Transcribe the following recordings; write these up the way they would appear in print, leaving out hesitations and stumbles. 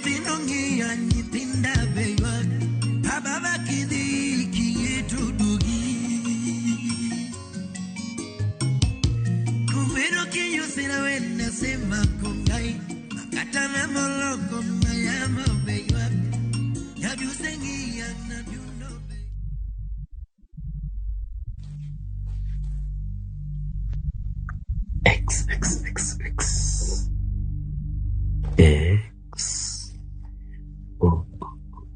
Nyithindo ng'iya, nyithinda be ywak. Ababa kidhi kiyie to duogi. Kumero kinyusira wena sema kongai. Makata na moloko mayamo be ywak. Nyaduse ng'iya nadundo be. X X X X X O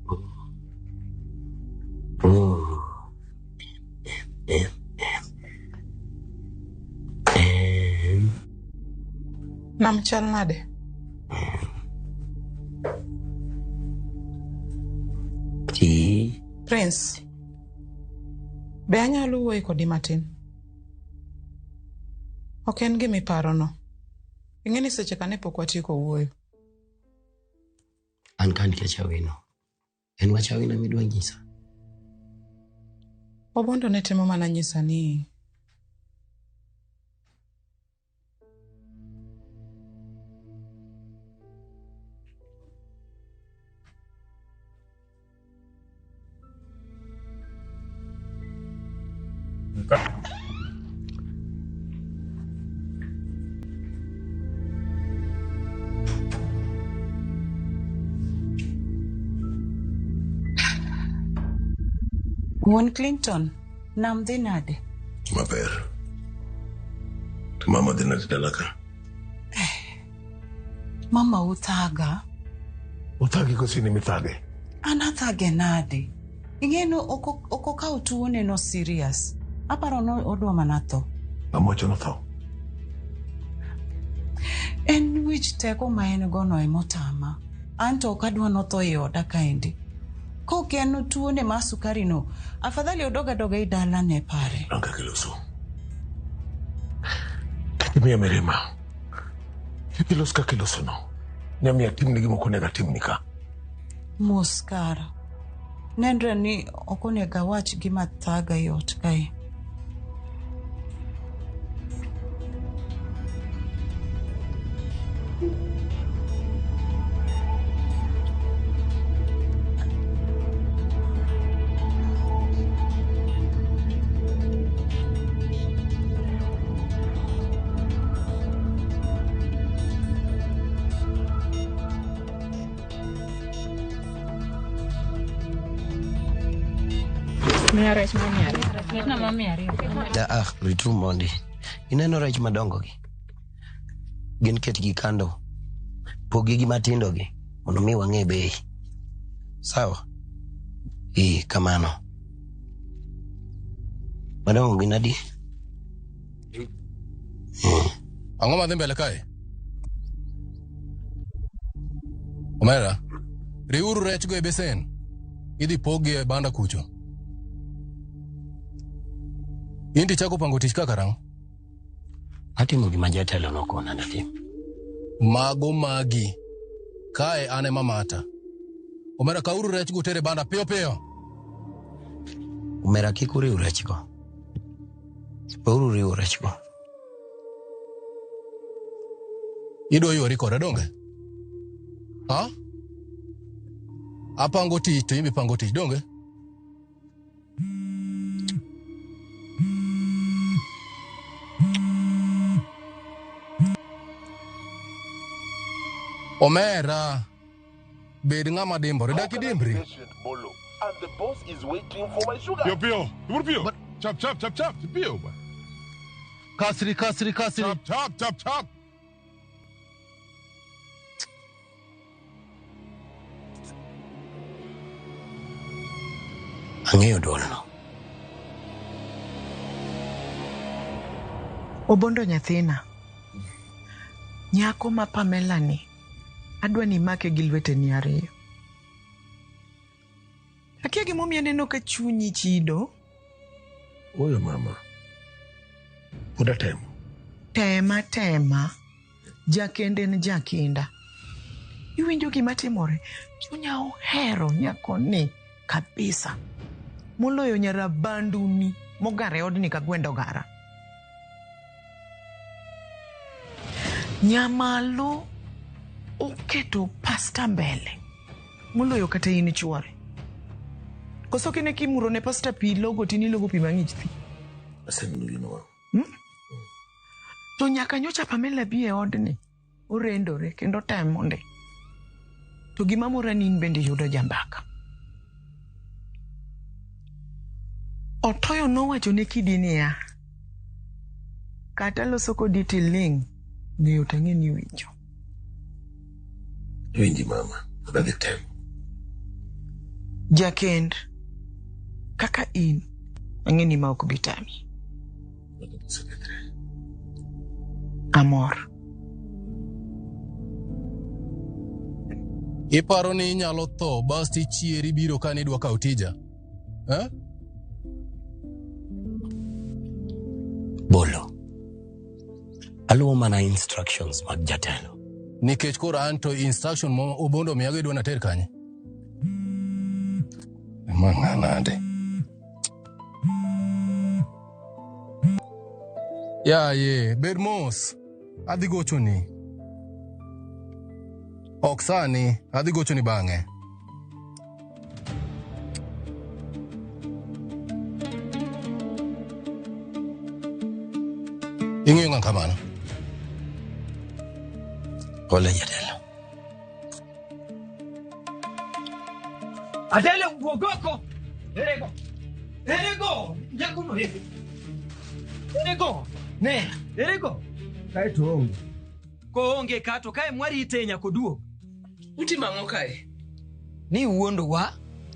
O O M M M Nam chal nade? T Prince, be anyalo wuoyo kodi matin? Ok en gima iparono. Ing'e ni seche ka ne pok watieko wuoyo. An ka nikech Awino. En wach Awino midwa nyisa. Obondo ne temo mana nyisa ni Wuon Clinton, nam dhi nade? Maber. To mama dhi nade dala ka? Mama uthaga. Uthagi koso in emithage? An athage nade? Ing'e no ok okawo tuwone no serious. Aparo no odwa mana tho. Ng'ama wacho notho? En wich teko ma en go no emotama. An to ok adwa notho e oda kaendi. Kok en tuwone mar sukari no, afadhali odog adoga e dalane pare. An kaka iloso. Kik imiya mirima. Kik ilos kaka ilosono. Nyamiyo atimni gima ok onego atimni ka. Mos kara. Nenre ni ok onego awach gima thaga e ot kae. Ah, ritru mondi. Ineno rech madongo gi? Gin ketgi kando. Poggi gi matindo gi mondo mi wang'e bei. Sawa? Ee, kamano. Madongo gin adi? Ang'o madhi mbele kae? Omera, riwuru rechgo e besen. Idhi poggi e banda kucho. In to ichako pango tich ka karang'o? Atimo gima jatelo nokona natim. Mago magi. Kae an ema mata. Omera kawuru rech go uter e banda piyo piyo. Omera kik uriw rechgo. Weuru riwo rechgo. Idwa ywari koda donge? Ha? Apango tich to in be ipango tich donge? Omera, bed ng'ama dimbore, dak idimbri. And the boss is waiting for my sugar. Pio pio, pio pio. Chap chap chap chap, pio. Kasri, kasri, kasri. Chap chap chap chap. Ang'eyo duolno. Obondo nyathina. Nyako ma Pamela ni, adwa ni imake gi lweteni ariyo. Akia gimomiyo aneno ka chunyi chido. Oyo mama. Pod atemo. Tema tema. Jakend en jakinda. Iwinjo gima timore? Chunya ohero nyakoni kabisa. Moloyo nyarabanduni mogar e odni ka gwend ogara. Nyamalo Oketo pasta mbele moloyo kata in chuore. Koso kine kimuro ne pasta pi logo tini logo pi mang'ich thi. Aseneno gino ma. To nyaka nyocha Pamela bi e odni, orendore kendo temo ndi. To gima mora ni in bende yudo jambaka. Otoyo nowacho ne Kidi niya, kata loso kodi tiling', ng'eyo tang'e ni iwinjo. Winji mama, pod adhi temo. Jakend, kaka in, ang'e ni ma ok bi tami. Amor. Iparo ni inyalo tho bas ichieri biro ka nidwa kawo tija? Eh? Bolo. Aluwo mana instructions mag jatelo. Nikech koro an to instruction mo Obondo omiyago idwa nater kanye? Ma ng'a nade? Yaye, bed mos. Adhi gochoni. Ok sani, adhi gochoni bang'e. Ing'iyo ng'a kamano? Pole jatelo. Adele wuogoko. Erego. Erego. Nyakono ere. Erego. Ne, erego. Kae to onge. Koonge ka to kae mwarite nyaka oduog. Utimo ang'o kae? Ni wuondowa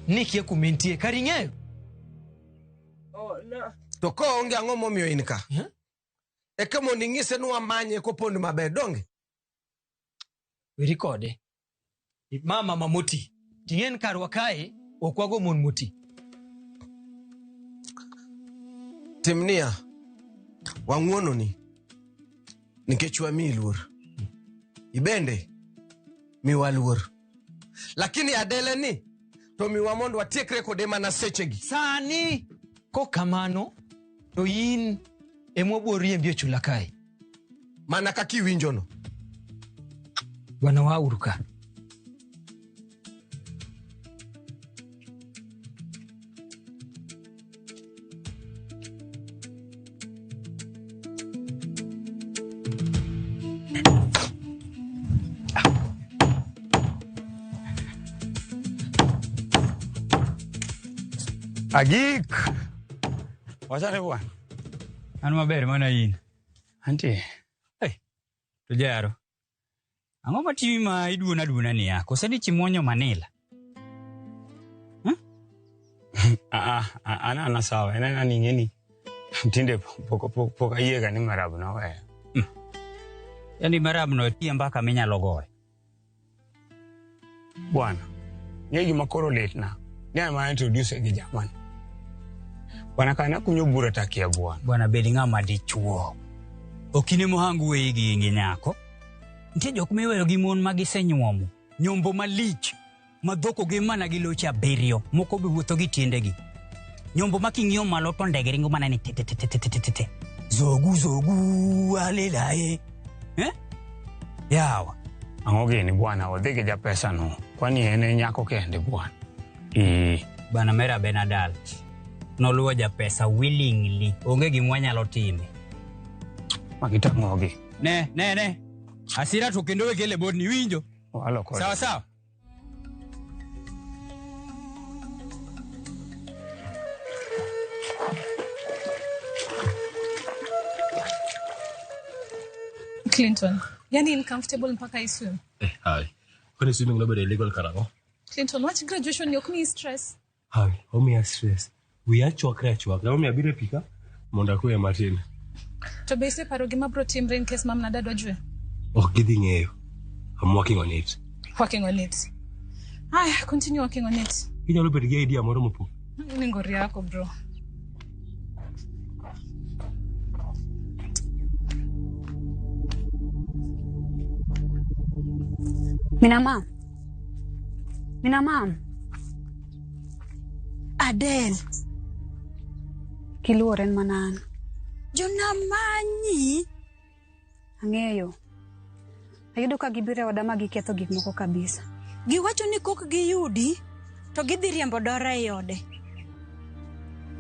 ni kia kuma entie kar ing'eyo. To koonge ang'o momiyo in ka? Eka mondo ing'ise ni wamanye kopondo maber, donge? Weri kode. Ma mama moti. Ting'en karwa kae ok wago mon moti. Tim niya, wang'wononi nikech wamiyi luor. Ibende miwa luor. Lakini Adele ni to miwa mondo watiekre kode mana sechegi. Sani kokamano to in ema wabiro riembi e chula kae. Mana kaka iwinjono. Bwana wauru ka. Agik. Wachane bwana. An maber mana in. Antie. Hey, to jaro. Ang'o matimi ma iduona duona niya? Koso dich imuonyo manila? Ah, ah, an ana sawa. En ana ni ng'eni. Tinde pok ayiega ni marab noweya. Yaani marab no tie mbaka minyalo goyo. Bwana, ng'e gima koro litna. Ne ama introduce gi jamani. Bwana kana kunyo bura takia bwana. Bwana bed ng'ama dichuo. Ok in ema ohang weyi gi nyako. Nitie jok miweyo gi mon ma gisenyuomo. Nyombo malich. Ma dhoko gi mana gi loche 7. Moko be wuotho gi tiendegi. Nyombo ma king'iyo malo to ndege ringo mana ni te te te te te te te. Zogu zogu alelae. Eh? Yawa. Ang'o gini bwana, odhi gi japesa no. Kwani en e nyako kende bwana. Bwana mera ben adult. Noluwo japesa willingly. Onge gima wanyalo time. Magitang'ogi. Ne, ne, ne. Hasira to kendo we kele bodni winjo. Walo kode. Sawa sawa. Clinton, yani uncomfortable mpaka I swim. Hai. Kwani swimming nobedo illegal karang'o? Clinton, wach graduation ni ok miyi stress. Hai, omiya stress. Wiya chwakre achwakra. Omiyo abiro e pika mondo akwe matin. To be iseparo gima bro timre in case mam na dad ojwe? Ok gidhi ng'eyo. I'm working on it. Working on it. Aya, continue working on it. Inyalo bedo gi idea moro mopo. Ni ngori yako bro. Mina mam. Mina mam. Adele. Kiluor en mana an. Jonamanyi. Ang'eyo. Ayudo ka gibiro e oda ma giketho gik moko kabisa. Giwacho ni kok giyudi to gidhi riembo Dora e ode.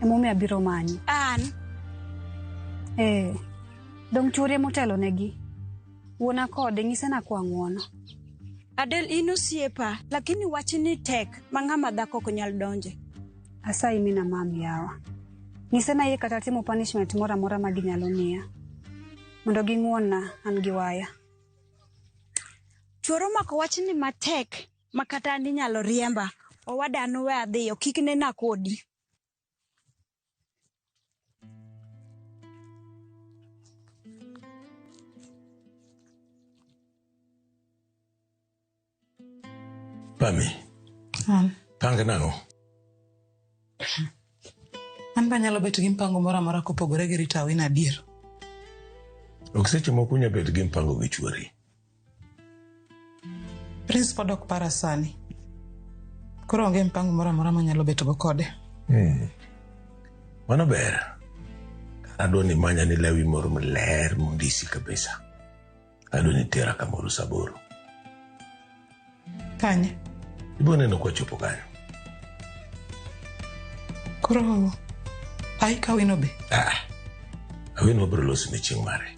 Emomiyo abiro manyi. An? Eh. Dong' chuori emotelo negi. Wuona kode nyise nakwa ng'uono. Adel in osiepa, lakini wachni tek ma ng'ama dhako ok nyal donje. Asayi mina mam yawa. Nyise nayie kata timo punishment moro amora ma ginyalo miya. Mondo ging'uon-na an gi waya. Chuoro omako wachni matek ma kata an inyalo riemba. Owada an we adhiyo, kik nena kodi. Pami, An. pang nang'o? An be anyalo bet gi mpango moro amora kopogore gi rito Awino adier. Ok seche moko inya bet gi mpango gi chuori. Prince pod ok para sani. Koro onge mpango moro amora manyalo bet go kode. Mano ber. Adwa ni imanya ni lawi moro maler mondisi kabisa. Adwa ni itera kamoro sa aboro. Kanye? Ibiro neno kwachopo kanyo. Koro aika Awino be? Ah, Awino wabiro loso ne chieng' mare.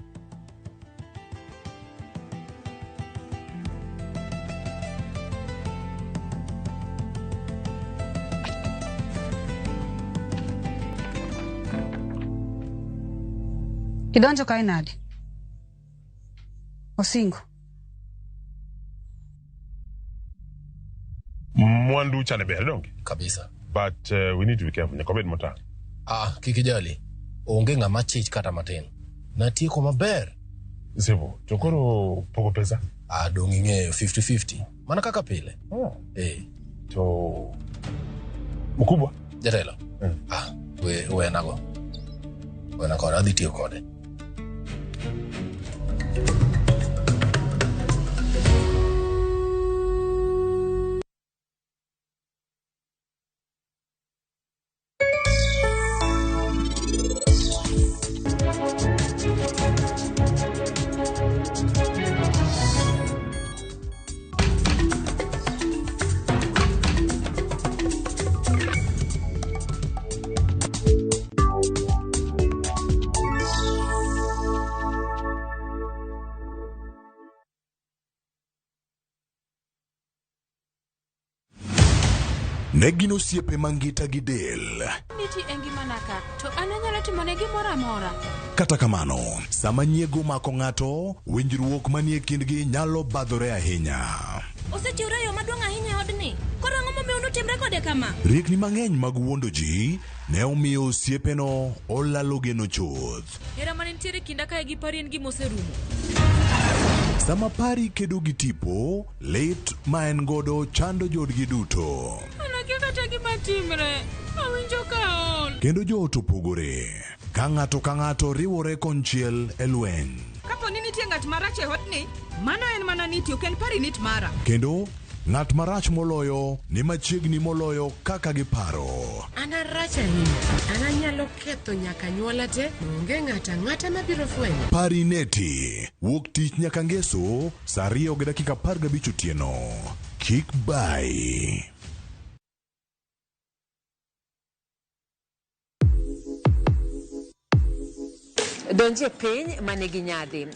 Idonjo kae nade? Osingo. Mwandu chane ber donge? Kabisa. But we need to be careful. Nyaka wabed motang'. Ah, kik ijali. Onge ng'ama chich kata matin. Natieko maber. Sivo, to koro pogo pesa? Ah, dong' ing'eyo 50-50. Mana kaka pile. Oh. Eh. To mkubwa? Jatelo. Ah, we wenago. Wena kode, adhi tiyo kode. Ne gin osiepe mangita gi del. Niti e ngimana ka, to an anyalo timone gimoro amora. Kata kamano, sama nyiego omako ng'ato, winjruok manie kindgi nyalo badhore ahinya. Osechiwre e yo maduong' ahinya e odni. Koro ang'o momiyo unutimre kode kama? Riekni mang'eny mag wuondo ji ne omiyo osiepeno olalo geno chuth. Hera mane nitiere e kinda kae gi Pari en gima oserumo. Sama Pari kedo gi tipo, lit ma en godo chando joodgi duto. An akia kata gima timre. Awinjo ka aol. Kendo joot opogore, ka ng'ato ka ng'ato riwore konchiel e lweny. Kapo ni nitie ng'at marach e odni, mano en mana Niti, ok en Pari Nit mara. Kendo ng'at marach moloyo ni machiegni moloyo kaka giparo. An arach ahinya. An anyalo ketho nyaka anyuola te, onge ng'ato ang'ata mabiro fwenyo. Pari Neti, wuok tich nyaka ngeso, saa 2:15 otieno. Kik bayi. Donj e piny ma nigi nyadhi,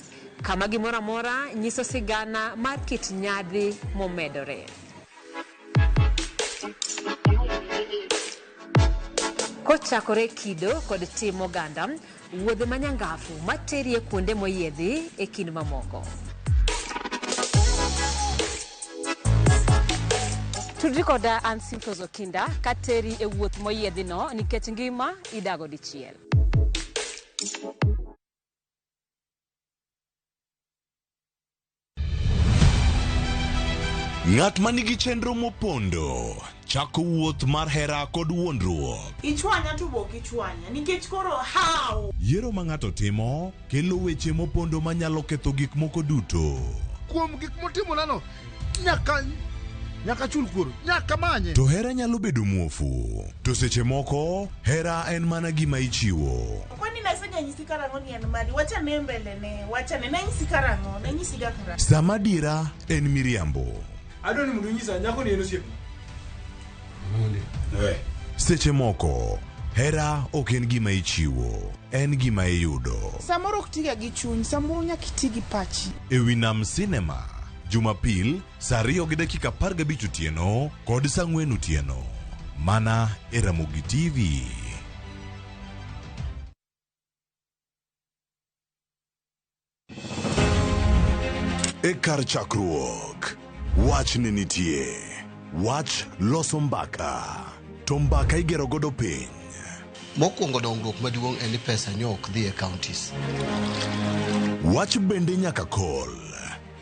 kama gimoro amora nyiso sigana mar kit nyadhi momedore. Kochakore kido kod tim oganda, wuodhe manyangafu materi e kuonde moyiedhi e kind mamoko. Tudri koda an Simfros Okinda kateri e wuoth moyiedhino nikech ngima idago dichiel. Ng'at ma nigi chenro mopondo chako wuoth mar hera kod wuondruok. Ichwanya to bok ichwanya nikech koro how? Yiero ma ng'ato timo kelo weche mopondo manyalo ketho gik moko duto. Kuom gik motimonano, nyaka nyaka chul kuor, nyaka manye. To hera nyalo bedo muofu, to seche moko hera en mana gima ichiwo. Kwani nase Aseganyisi karang'o ni en mari. Wachane mbele ne, wachane. Nanyisi karang'o, nanyisiga karang'o. Sama adiera en miriambo. Adwa ni mondo inyisa nyako ni en osiepni. Seche moko, hera ok en gima ichiwo, en gima iyudo. Samoro ok tiga gi chuny, samoro nyaka iti gi pachi. E wi Nam Cinema, Jumapil, saa 2:15 otieno kod saa 4 otieno. Mana e Ramogi TV. E kar chakruok, wach ne nitie. Wach loso mbaka. To mbaka igero godo piny. Mokwongo dongruok maduong' en ni pesa nyo ok dhi e counties. Wach bende nyaka kol.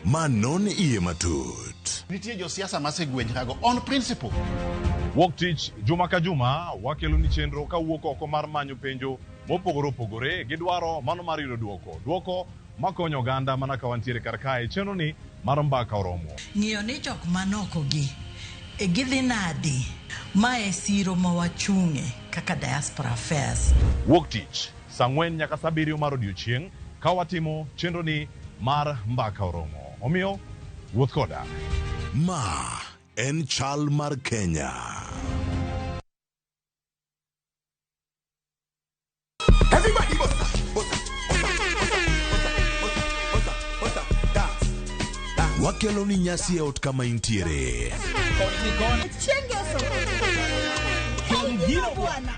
Ma non iye matut. Nitie josiasa masegwenyrago on principle. Wuok tich juma ka juma wakelo ni chenro kawuok oko mar manyo penjo mopogore opogore gi dwaro mano mar yudo duoko. Duoko makonyo oganda mana ka wantiere kar kae chenro ni mar mbaka oromo. Ng'iyo ni jok manoko gi e gidhi nadi ma e siro ma wachung'e kaka diaspora affairs. Wuok tich saa 4 nyaka saa 7 mar odiochieng' ka watimo chenro ni mar mbaka oromo. Omiyo wuoth koda. Ma en chal mar Kenya. Everybody bossa, bossa, bossa, bossa, bossa, bossa, dance. Wakelo ni nyasi e ot kama intiere.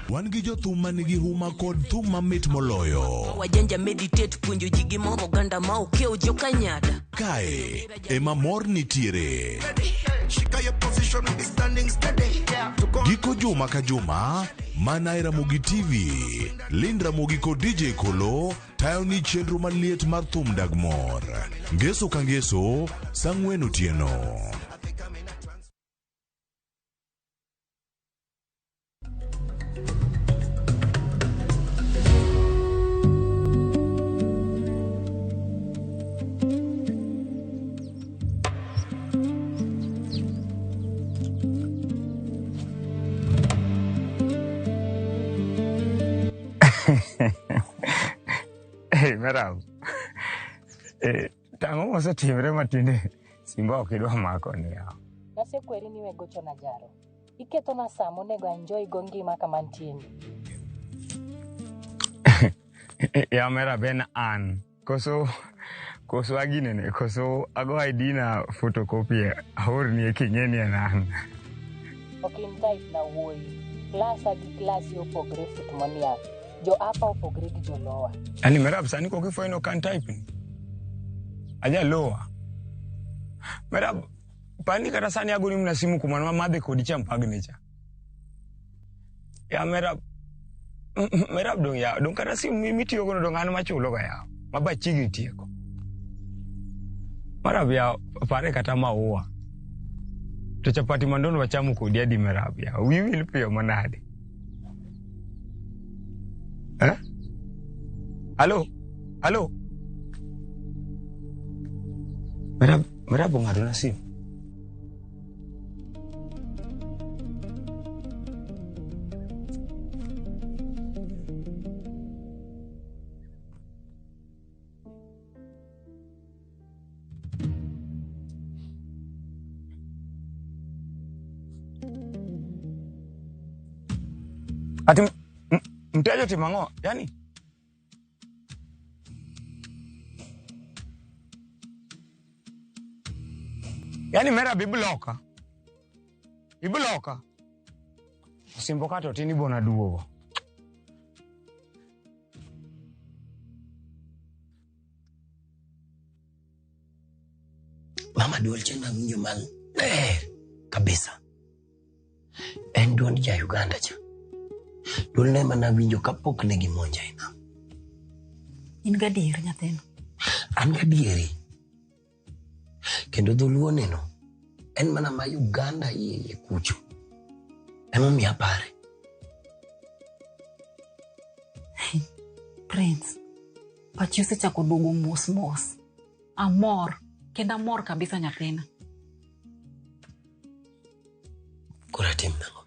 Wan gi jothum manigi huma kod thum mamit moloyo. Wajanja meditate puonjo ji gi moro oganda ma okew jokanyada. Kae ema mor nitiere. Shika your position, be standing steady. Giko juma ka juma, mana e Ramogi TV. Lind Ramogi kod DJ Kolo tayo ni chenro maliet mar thum dag mor. Ngeso ka ngeso, saa 4 otieno. Hey, Merab. Tang'o mosetimre matinde simba ok idwa mako ni yawa. Nasekweri ni we gochona jaro. Ikethona sa monego enjoy go ngima kama antie ni. Ya Merab en an. Koso aginene, koso ago ID na photocopy aorni king'e ni en an. Ok in type na wuoyi. Klasa gi klasi opogre fut moniang'. Jo apa opogre gi jo lower. Ani Merab sani kok ifwenyo kan type ni. Aja lower. Merab pani kata sani agoni mna simu kumano mamadhe kodi cha mpagne cha. Ya Merab Merab dong ya, dong kata simu mitiyo gono dong an machulo ga ya. Maba chigi tieko. Merab ya pare kata maua. To chapati mandono wachamu kodi adi Merab ya. Wiwi piyo manade. Eh? Halo? Halo? Merab ong'ado na simu. Ati mteja otimo ang'o? Yani Yani Merab ibloka. Ibloka. Osimbo kata otini bona duogo. Mama duol cha nawinjo maler kabisa. En duond ja Uganda cha. Duol ne mana winjo kapok ne gimonja e nam. In gadier nyathino? An gadieri. Kendo dholuo neno en mana ma Uganda iye kucho. Emomiyo apare. Prince, pachi osechako duogo mos mos. Amor, kendo amor kabisa nyathina. Koro atim nang'o?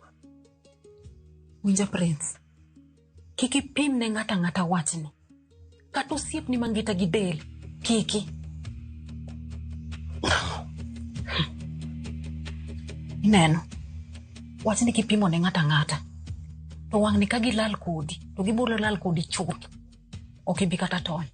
Winja Prince, kik ipim ne ng'ato ang'ata wachni. Kata osiepni mangita gi del, kiki. Ineno, wachni kipimo ne ng'ato ang'ata, to wang'ni ka gilal kodi, to gibiro lal kodi chuth. Ok ibi kata tony.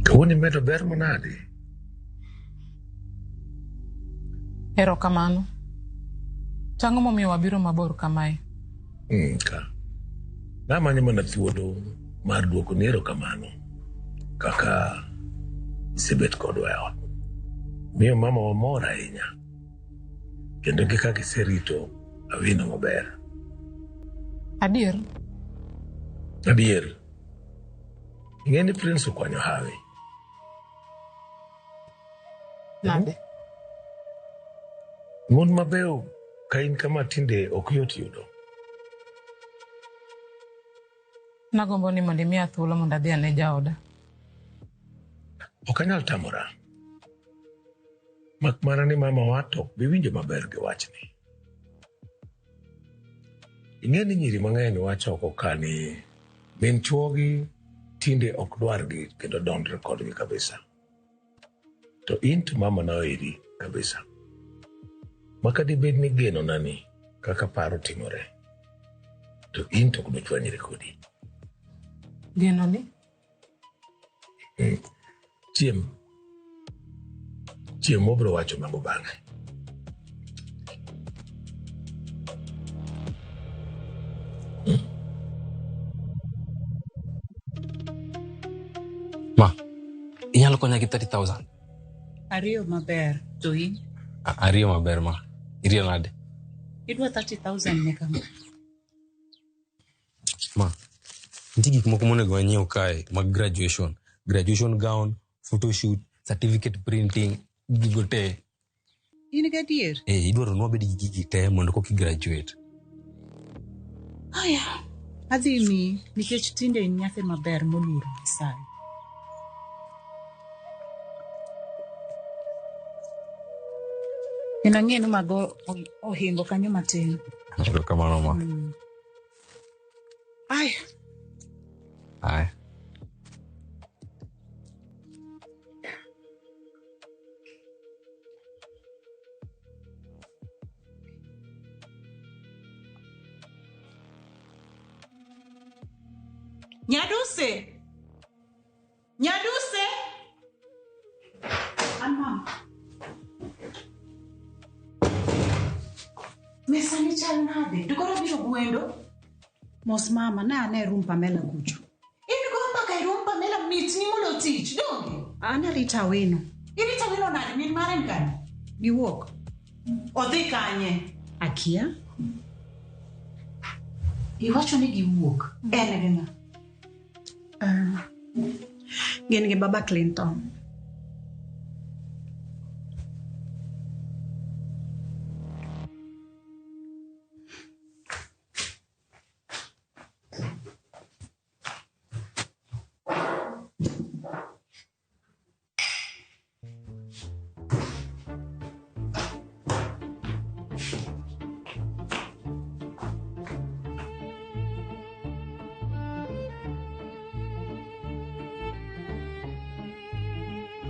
Kawuono imedo ber manade? Erokamano. To ang'o momiyo wabiro mabor kamae? Ka. Namanyo mana thuolo mar duoko ni erokamano kaka isebet kodwa e ot. Miyo mama wamor ahinya. Kendo gi kaka iserito Awino maber. Adier? Adier. Ing'e ni Prince okwanyo hawi. Nade? Mon mabeyo ka in kama tinde ok yot yudo. Nagombo ni mondo imiya thuolo mondo adhi ane jaoda. Ok anyal tamora. Mak mana ni mama wa to ok bi winjo maber gi wachni. Ing'e ni nyiri mang'eny wacho oko ka ni min chuogi tinde ok dwargi kendo dondre kodgi kabisa. To in to mama na oheri kabisa. Maka dibed ni genona ni kaka paro timore, to in to ok dochwanyre kodi. Geno ni? Chiem. Chiem wabiro wacho mago bang'e. Ma, inyalo konya gi 30,000? Ariyo maber, to in? Ariyo maber ma. Iriyo nade? Idwa 30,000 ne kama. Ma, nitie gik moko monego wanyiew kae mag graduation. Graduation gown, photoshoot, certificate printing, gigo te. In gadier? Eh, idwaro ni wabed gi gigi te mondo koka i graduate. Aya, adhi miyi nikech tinde in nyathi maber moluoro Nyasaye. Kendo ang'e ni mago ohingo kanyo matin. Erokamano ma. Aya. Aya. Nyaduse! Nyaduse! An mama. Mesa ni chal nade? To koro biro gwendo? Mos mama, ne ane room Pamela kucho. In go mbaka e room Pamela mitni molo tich, donge? An arito Awino. Irito Awino nade? Min mare ni kanye? Giwuok. Odhi kanye? Akia. Iwacho ni giwuok. En gi ng'a? Gin gi baba Clinton.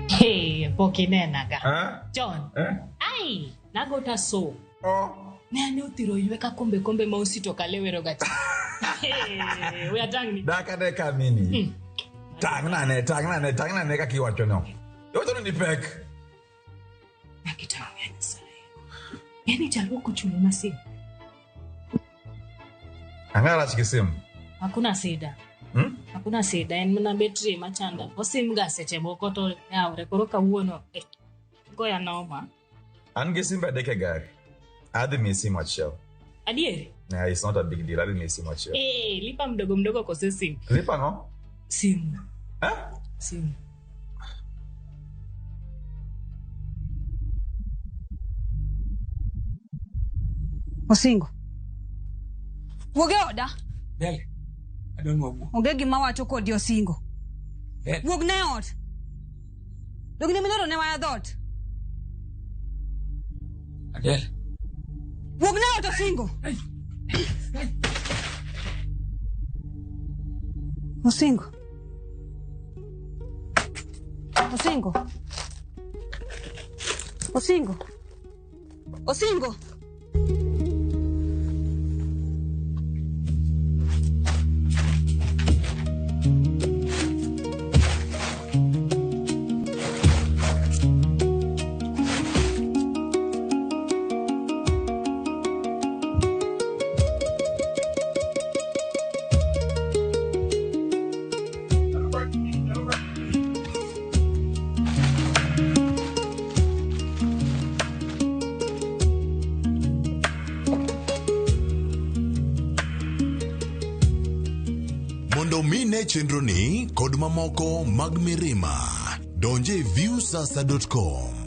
Hey, pok inenaga. Eh? John. Eh? Ai, nagota so. Oh. Ne ane othiro yweka kombe kombe ma osito kalewero ga cha. Hey, we atangni. Dak ane ka mini. Tang'na tang'na tang'na ane kaka iwacho no. Iwacho ni pek. Nakitang' ya Nyasaye. Yaani jaluo kochulo na simu. Ang'o rach gi simu? Hakuna sida. Hakuna sida, en mana betri machanda. Osim ga seche moko to yawre koro kawuono. Goya noma. An gi simbe adek e gari. Adhi miyi simu achiel. Adier? Nah, it's not a big deal. Adhi miyi simu achiel. Eh, lipa mdogo mdogo kose simu. Lipa ang'o? Simu. Eh? Simu. Osingo. Wuog e oda. Bele. Adwa ni wawuo. Onge gima wacho kodi Osingo. Wuog ne ot. Dog ne minoro ne waya dhoot. Adel. Wuog ne ot Osingo. Osingo. Osingo. Osingo. Osingo. Mondo mi ne chenroni kod mamoko mag mirima, donje viewsasa.com.